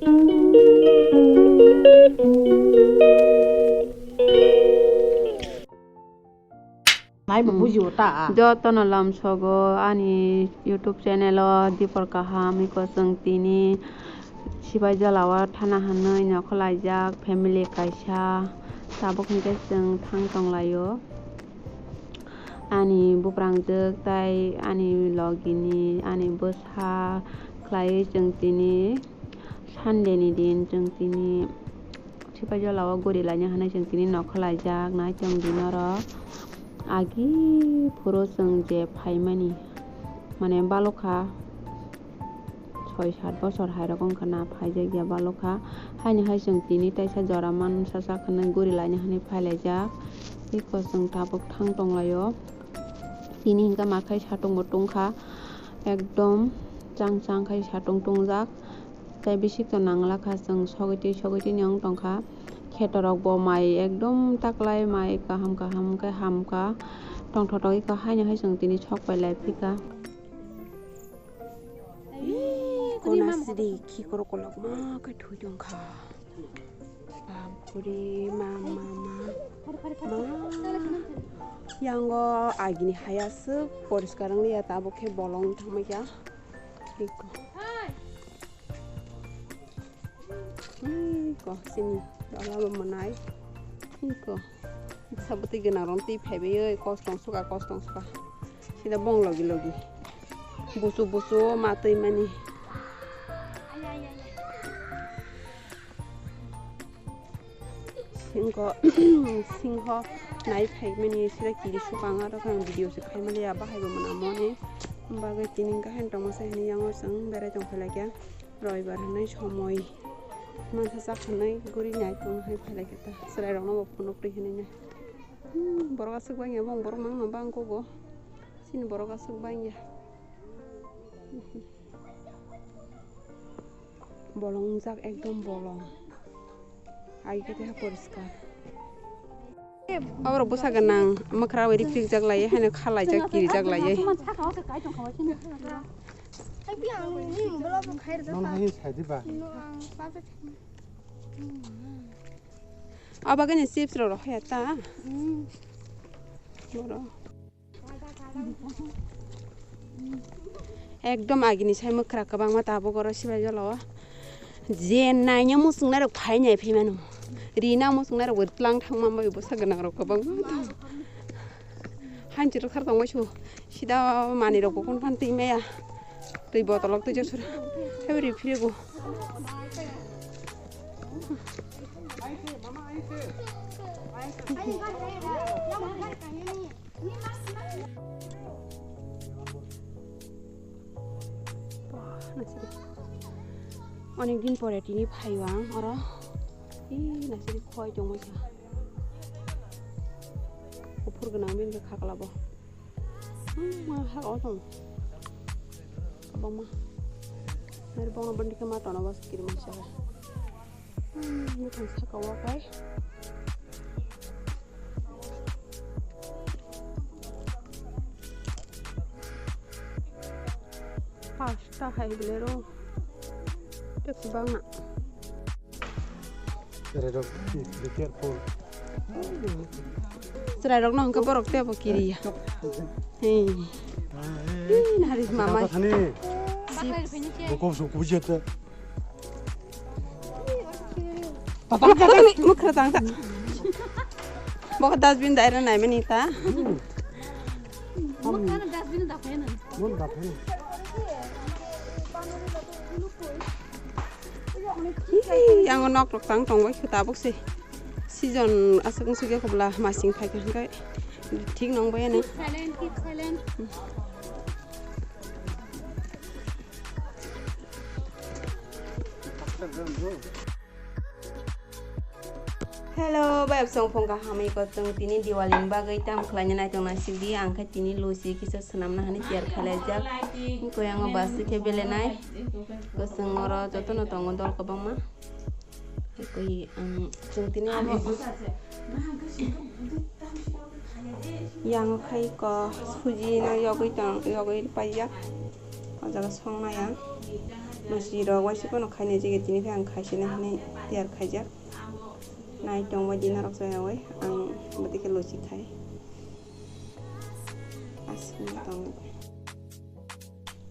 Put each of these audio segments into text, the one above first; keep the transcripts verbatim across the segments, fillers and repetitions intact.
Nai bo bujio ta. Jotono lamsogo ani YouTube channel o Dipor Kaham iko chwng tini Sibai Jala o thana hwnwi nokho laijak family kaisa tabuk hinkhe chwng thang tonglaio. Ani buprangjwk tai ani logini ani bwsa khlaiwi chwng tini Sunday ni din chwng tini Sipai Jala o guri laina hwnwi chwng tini nokho laijak nai chwng din oro agi phuru chwng je phaimani mane balokha. Soi sat bosor hai rok wngkha na phaijakya balokha. Haino hai chwng tini taisa jora mansa sak hwnwi guri laina hwnwi phailaijak. Eko chwng tabuk thang tonglaio. Tini hinkhe makhai satung bo tungkha. Ekdom chang chang khai satung tungjak. Tei bisik to nangla kha chwng sogwi twi sogwi twi ni wng tongkha. Kheto rok bo mai ekdom taklai mai kaham kaham khe hamkha. Tongthotok eko haino hai chwng tini sok pai lai phika. Kona sidi khikoro kolok ma khe thui tong kha. Bapuri ma ma ma. Ma. Yango agini haya swk poriskar wng ya tabuk khe bolong thangma kya. Iko. Iko sini dala bo manai. Iko. Sabutwi gwnang rong twi phaibai oi kostong suka kostong suka. Sida bong logi logi. Busu busu ma twi mani. Singko singho nai phai mani sida kiri suka ang aro khe ang video se khai mali ya bahai bo mwnamo ni. Bagwi tini gaham tongma sai hini yango chwng berai tong phai laikya. Roibar hwnwi somoi mansa sak hwnwi guri nai tong hai phai laikya ta. Chwrai rokno bo phunuk twi hwnwi nai. Hmm, borok aswk bangya, bong borok mangno bang kugo. Chini borok aswk bangya. Bolong jak ekdom bolong. Ai khe teha poriskar. Aborok bwsa gwnang mwkhra bai riprik jak lai, haino khalai jak, kiri jak lai. Nono hai sai di ba. Abo khe ni chips rok rw ya ta. Borok. Ekdom agini sai mwkhra kwbangma tabuk oro Sibai Jala o. Je naina muchungnai rok phai nai phai mano. Rina muchungnai rok bo tlang thangma bai bwsa gwnang rok kwbangma tongo. Hanchi rok thar tongbai su. Sida manwi rok bo kun phan twi maya. Twi botolok twi jasura. Hebai ri phirigo. Bwah, nasiri. Onek din pore tini phaio ang oro. Ih, nasiri khoi tongmani. Kuphur gwnang bini khe khakla bo. Hmm, ma ha o tong. Kabangma. Nari bongno bondi khe ma tono bas kiri masa. Hmm, bwkhang saka o kai. Pasta hai bilero. Tek bangna. Tere rok, be careful. Chwrai rok no hwnkhe borok tebo kiriya. Hey. Hey, nari mama. Thani. Chips. Bokol su kubujete. Mukha tang ta. Bokol dustbin dai ra nai mani ta. Mukha dustbin da phai na. Yang nok rok tang tong bai khe tabuk se. Season aswk wng sugya kubla masing phai khe hwnkhe thik nong bai ani. Silent, keep silent. Hello, bayap song phongkha hamai ko chwng tini Diwali ni bagwi tam khlaina naitok naisik di ang khe tini luchi kisa swnamna hani tiyar khlaijak. Koyango basi khe belenai. Kwchwng oro jotono tongo dol kwbangma. Ekoi ang chwng tini abo. Yang khai ko suji no yogwi tong, yogwi paijak. O jaga song maya. Masi rok waisa phano khainai jigir tini khe ang khaisina hinwi tiyar khaijak. Nai tongbai di norok chayawi ang bwtwi khe luchi khai. Aswk tong.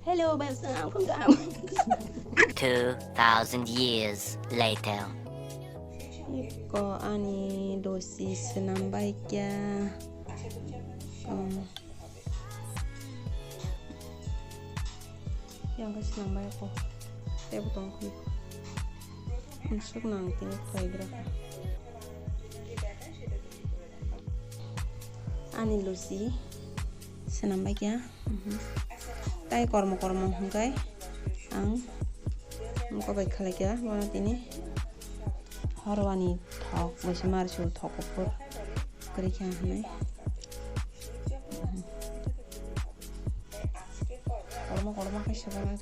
Hello, welcome. Two thousand years later. Iko ani dosi swnam bai kya. Um, Yang khe swnam bai ko. Tebo tong khe. Unsuk nang tini khwlai gra. Ani luchi swnam bai kya. Mhm. Tai kormo kormo hwnkhe ang mokol bai khlai kya. Bono tini horwani thok, bai se mar su thok kuphur kwrwi kha hwnwi. Mhm. Kormo kormo khe se bono.